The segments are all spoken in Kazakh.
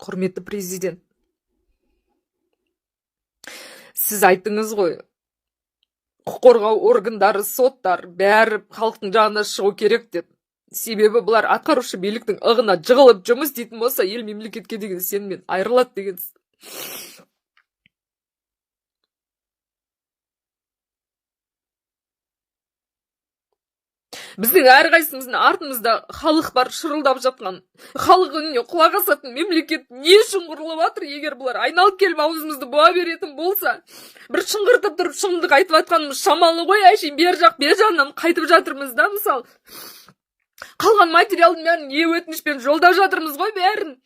Құрметті президент, сіз айттыңыз ғой, құқық қорғау органдары, соттар бәрі халықтың жағына шығу керек деп. Себебі бұлар атқарушы биліктің ығына жығылып жұмыс істейтін болса, ел мемлекетке деген сенімнен айырылады деген. Біздің әрқайсымыздың артымызда халық бар, шырылдап жатқан. Халық үніне құлақ асатын мемлекет не үшін құрылып жатыр, егер бұлар айналып келіп аузымызды буа беретін болса? Бір шыңғыртып тұрып шындық айтып жатқанымыз шамалы ғой, әшейін бер жақ бер жағынан қайтып жатырмыз да. Мысалы, қалған материалдың бәрін не өтінішпен жолдап жатырмыз ғой бәрін.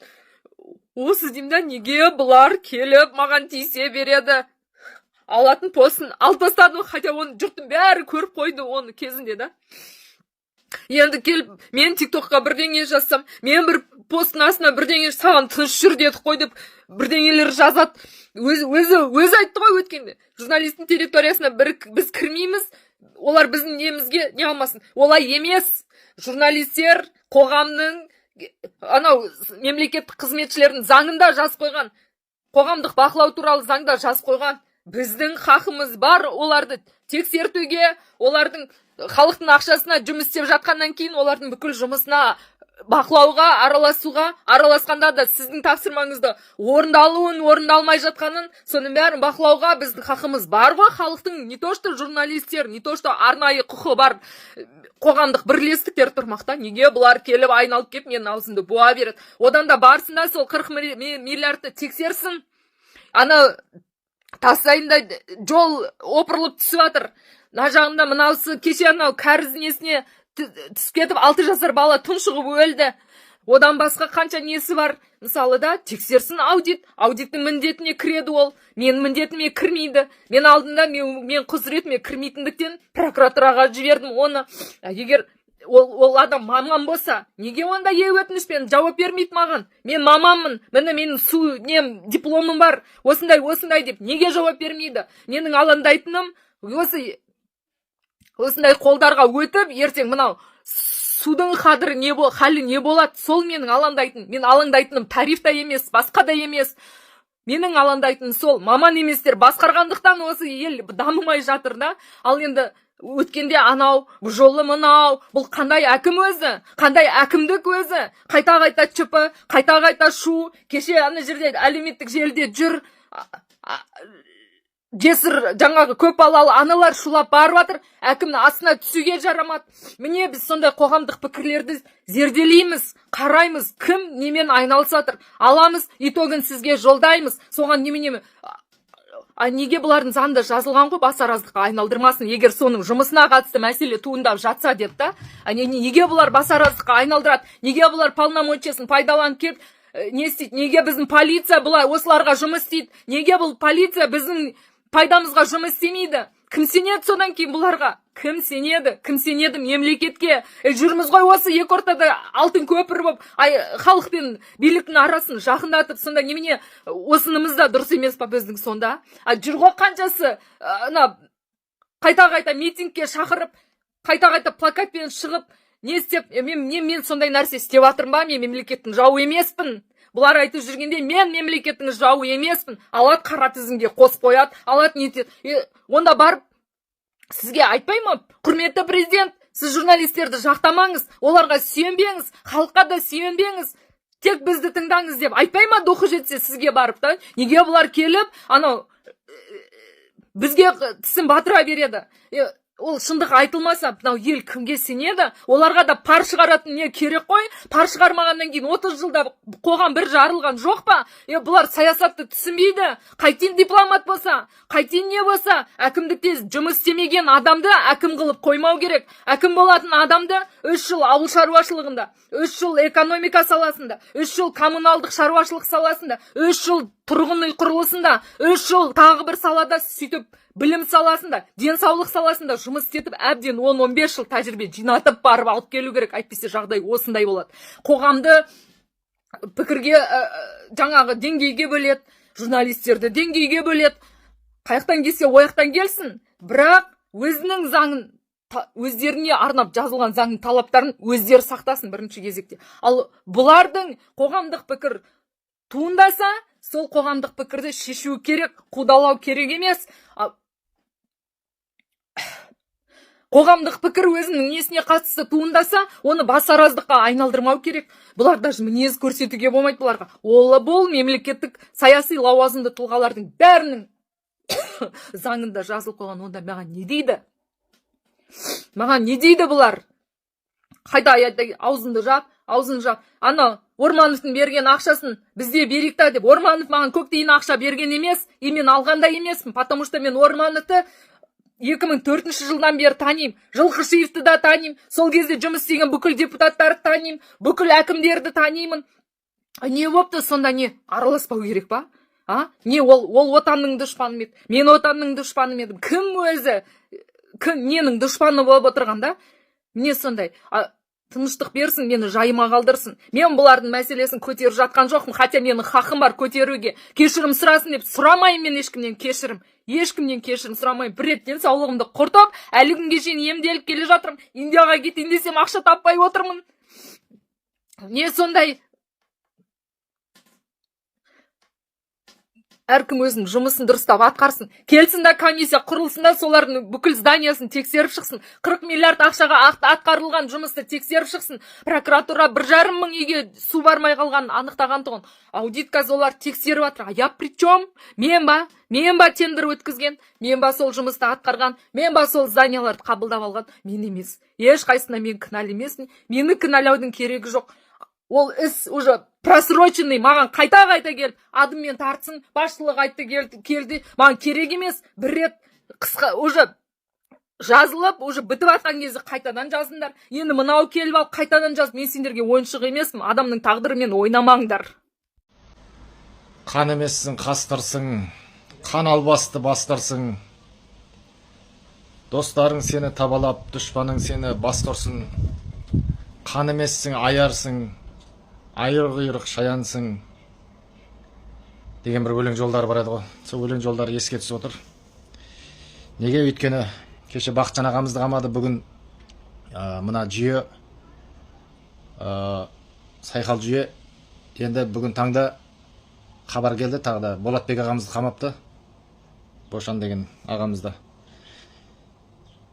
Осы деймін да, неге бұлар келіп маған тиісе береді? Алатын постын алып тастадым, хотя оны жұрттың бәрі көріп қойды оны кезінде да. Енді келіп мен ТикТокқа бірдеңе жазсам, мен бір посттың астына бірдеңе, «Саған тыныш жүр дедік қой» деп бірдеңелер жазады. Өзі айтты ғой өткенде: «Журналисттің территориясына бір, біз кірмейміз, олар біздің немізге не алмасын». Олай емес. Журналистер қоғамның, анау мемлекеттік қызметшілердің заңында жазып қойған, қоғамдық бақылау туралы заңда жазып қойған, біздің хақымыз бар оларды тексертуге. Олардың халықтың ақшасына жұмыс істеп жатқаннан кейін, олардың бүкіл жұмысына бақылауға, араласуға, араласқанда да сіздің тапсырмаңызды орындалуын, орындалмай жатқанын, соның бәрін бақылауға біздің хақымыз бар ғой халықтың. Не то что журналистер, не то что арнайы құқы бар қоғамдық бірлестіктер тұрмақ та, неге бұлар келіп, айналып келіп менің аузымды буа береді? Одан да барсын да, сол 40 миллиардты тексерсін. Ана Тассайында жол опырылып түсіп жатыр, мына жағында мынаусы кеше анау кәріз несіне түсіп кетіп, 6 жасар бала тұншығып өлді. Одан басқа қанша несі бар, мысалы да, тексерсін. Аудит, аудиттің міндетіне кіреді ол, менің міндетіме кірмейді. Мен алдында мен құзыретіме кірмейтіндіктен прокуратураға жібердім оны. А егер ол адам маман болса, неге онда е өтінішпен жауап бермейді маған? «Мен маманмын, міне менің су нем, дипломым бар, осындай осындай» деп неге жауап бермейді? Менің алаңдайтыным, осы осындай қолдарға өтіп, ертең мынау судың қадірі не бол, халі не болады, сол менің алаңдайтын. Мен алаңдайтыным тариф та емес, басқа да емес. Менің алаңдайтыным сол маман еместер басқарғандықтан осы ел дамымай жатыр да. Ал енді өткенде анау, бұл жолы мынау, бұл қандай әкім өзі, қандай әкімдік өзі? Қайта қайта ЧП, қайта қайта шу. Кеше ана жерде әлеуметтік желіде жүр, жесір, жаңағы көп балалы аналар шулап барып жатыр, әкімнің астына түсуге жарамады. Міне, біз сондай қоғамдық пікірлерді зерделейміз, қараймыз, кім немен айналысып жатыр, аламыз, итогын сізге жолдаймыз. Соған немене, а неге бұлардың заңда жазылған ғой, басараздыққа айналдырмасын, егер соның жұмысына қатысты мәселе туындап жатса деп та. А неге бұлар басараздыққа айналдырады? Неге бұлар полномочиясын пайдаланып келіп не істейді? Неге біздің полиция бұлай осыларға жұмыс істейді? Неге бұл полиция біздің пайдамызға жұмыс істемейді? Кім сенеді содан кейін бұларға? Кім сенеді? Кім сенеді мемлекетке? Жүрміз ғой осы екі ортада алтын көпір болып, ай, халық пен биліктің арасын жақындатып. Сонда немене, осынымыз да дұрыс емес па біздің сонда? А жүр ғой қаншасы, ана қайта қайта митингке шақырып, қайта қайта плакатпен шығып, не істеп, мен не, мен сондай нәрсе істеп жатырмын ба? Мен мемлекеттің жауы емеспін. Бұлар айтып жүргенде, мен мемлекеттің жауы емеспін. Алады, қара тізімге қосып қояды, алады, не етеді. Онда барып сізге айтпай ма? Құрметті президент, сіз журналистерді жақтамаңыз, оларға сүйенбеңіз, халыққа да сүйенбеңіз, тек бізді тыңдаңыз деп айтпай ма, духы жетсе сізге барып та? Неге бұлар келіп анау бізге тісін батыра береді? Ол шындық айтылмаса, мынау ел кімге сенеді? Оларға да пар шығаратын не керек қой. Пар шығармағаннан кейін 30 жылда қоғам бір жарылған жоқ па? Бұлар саясатты түсінбейді. Қайтейін, дипломат болса, қайтейін, не болса, әкімдікте жұмыс істемеген адамды әкім қылып қоймау керек. Әкім болатын адамды 3 жыл ауыл шаруашылығында, 3 жыл экономика саласында, 3 жыл коммуналдық шаруашылық саласында, 3 жыл тұрғын үй құрылысында, 3 жыл тағы бір салада, сөйтіп білім саласында, денсаулық саласында жұмыс істетіп, әбден 10-15 жыл тәжірибе жинатып барып алып келу керек. Әйтпесе жағдай осындай болады. Қоғамды пікірге, жаңағы деңгейге бөледі, журналистерді деңгейге бөледі. Қаяқтан келсе, ояқтан келсін, бірақ өзінің заңын, өздеріне арнап жазылған заңның талаптарын өздері сақтасын бірінші кезекте. Ал бұлардың қоғамдық пікір Туындаса, сол қоғамдық пікірді шешу керек, қудалау керек емес. Қоғамдық пікір өзінің несіне қатысты туындаса, оны басараздыққа айналдырмау керек. Бұлар даже мінез көрсетуге болмайды бұларға. Ол бұл мемлекеттік саяси лауазымды тұлғалардың бәрінің заңында жазылып қойған. Онда маған не дейді? Маған не дейді бұлар? Қайта аузыңды жап, аузыңды жап. Ана Ормановтың берген ақшасын бізде берейік та деп. Орманов маған көк тиын ақша берген емес, и мен алған да емеспін, потому что мен Ормановты 2004 жылдан бері танимын, Жылқышиевті да танимын, сол кезде жұмыс істеген бүкіл депутаттарды танимын, бүкіл әкімдерді танимын. Не болыпты сонда? Не, араласпау керек па? А не, ол отанның дұшпаны ма еді? Мен отанның дұшпаны ма едім? Кім өзі кім ненің дұшпаны болып отырған да? Не сондай? А, тыныштық берсін, мені жайыма қалдырсын. Мен бұлардың мәселесін көтеріп жатқан жоқпын, хотя менің хақым бар көтеруге. Кешірім сұрасын деп сұрамаймын мен ешкімнен кешірім, ешкімнен кешірім сұрамаймын. Бір рет денсаулығымды құртып, әлі күнге шейін емделіп келе жатырмын. Индияға кетейін десем, ақша таппай отырмын. Не сондай? Әркім өзінің жұмысын дұрыстап атқарсын. Келсін да, комиссия құрылсын да, солардың бүкіл зданиясын тексеріп шықсын. 40 миллиард ақшаға атқарылған жұмысты тексеріп шықсын. Прокуратура 1,5 мың үйге су бармай қалғанын анықтаған тұғын. Аудит қазір олар тексеріп жатыр. А я при чем? Мен ба тендер өткізген? Мен ба сол жұмысты атқарған? Мен ба сол зданияларды қабылдап алған? Мен емес. Ешқайсысына мен кінәлі емеспін. Мені кінәлаудың керегі жоқ. Ол іс уже просроченный. Маған қайта қайта келіп адыммен тартсын, басшылық айтты, келді, келді, маған керек емес. Бір рет қысқа уже жазылып, уже бітіп жатқан кезде қайтадан жазыңдар. Енді мынау келіп алып қайтадан жаз. Мен сендерге ойыншық емеспін, адамның тағдырымен ойнамаңдар. Қан емессің, қасқырсың, қан албасты бастырсың. Достарың сені табалап, дұшпаның сені бастырсын. Қан емессің, аярсың, айыр құйрық шаянсың деген бір өлең жолдары бар еді ғой. Сол өлең жолдары еске түсіп отыр. Неге? Өйткені кеше Бақытжан ағамызды қамады, бүгін мына жүйе, сайқал жүйе. Енді бүгін таңда хабар келді, тағы да Болатбек ағамызды қамапты, Бошан деген ағамызды.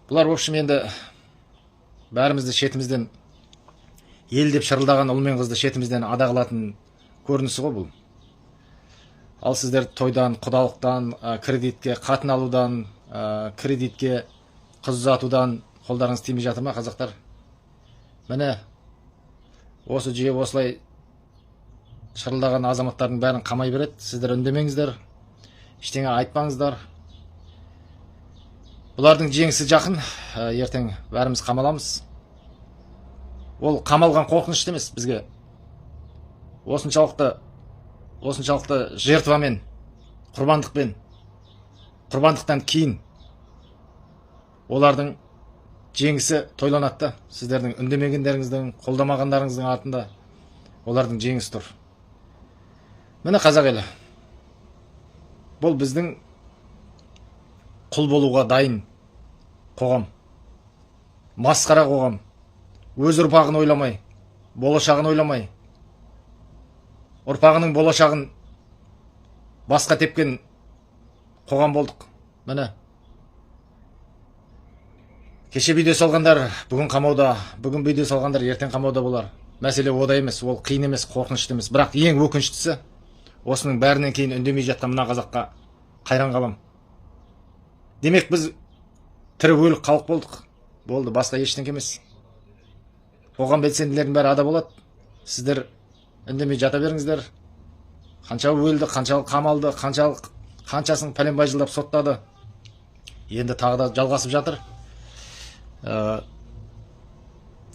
Бұлар, в общем, енді бәрімізді шетімізден, ел деп шырылдаған ұл мен қызды шетімізден ада қылатын көрінісі ғой бұл. Ал сіздер тойдан, құдалықтан, кредитке қатын алудан, кредитке қыз ұзатудан қолдарыңыз тимей жатыр ма, қазақтар? Міне, осы жүйе осылай шырылдаған азаматтардың бәрін қамай береді. Сіздер үндемеңіздер, ештеңе айтпаңыздар. Бұлардың жеңісі жақын. Ертең бәріміз қамаламыз. Ол қамалған қорқынышты емес бізге. Осыншалықты жертвамен, құрбандықпен, құрбандықтан кейін олардың жеңісі тойланады да. Сіздердің үндемегендеріңіздің, қолдамағандарыңыздың артында олардың жеңісі тұр. Міне, қазақ елі, бұл біздің құл болуға дайын қоғам, масқара қоғам. Өз ұрпағын ойламай, болашағын ойламай, ұрпағының болашағын басқа тепкен қоғам болдық. Міне, кеше бүйде салғандар бүгін қамауда, бүгін бүйде салғандар ертең қамауда болар. Мәселе ода емес, ол қиын емес, қорқынышты емес. Бірақ ең өкініштісі, осының бәрінен кейін үндемей жатқан мына қазаққа қайран қалам. Демек, біз тірі өлік халық болдық, болды, басқа ештеңке емес. Қоғам белсенділерінің бәрі ада болады. Сіздер үндемей жата беріңіздер. Қанша өлді, қаншалық қамалды, қаншалық, қаншасын пәленбай жылдап соттады. Енді тағы да жалғасып жатыр.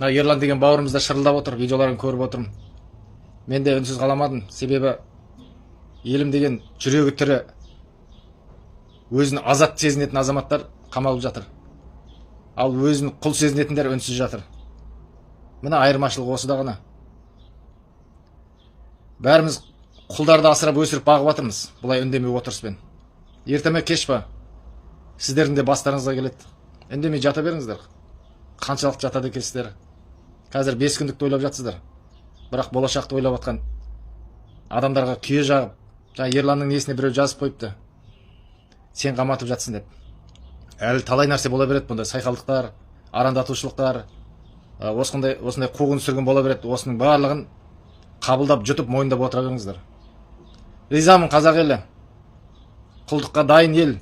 Мына Ерлан деген бауырымыз да шырылдап отыр, видеоларын көріп отырмын. Мен де үнсіз қала алмадым, себебі елім деген жүрегі тірі, өзін азат сезінетін азаматтар қамалып жатыр, ал өзін құл сезінетіндер үнсіз жатыр. Міне, айырмашылық осыда ғана. Бәріміз құлдарды асырап, өсіріп, бағып жатырмыз бұлай үндемей отырыспен. Ерте ме, кеш па, сіздердің де бастарыңызға келеді. Үндемей жата беріңіздер. Қаншалықты жатады екенсіздер? Қазір 5 күндікті ойлап жатсыздар, бірақ болашақты ойлап жатқан Адамдарға күйе жағып, жаңа Ерланның несіне біреу жазып қойыпты, сен қаматып жатсың деп. Әлі талай нәрсе бола береді, бұндай сайқалдықтар, арандатушылықтар, осындай қуғын сүргін бола береді. Осының барлығын қабылдап, жұтып, мойындап отыра беріңіздер. Ризамын, қазақ елі, құлдыққа дайын ел.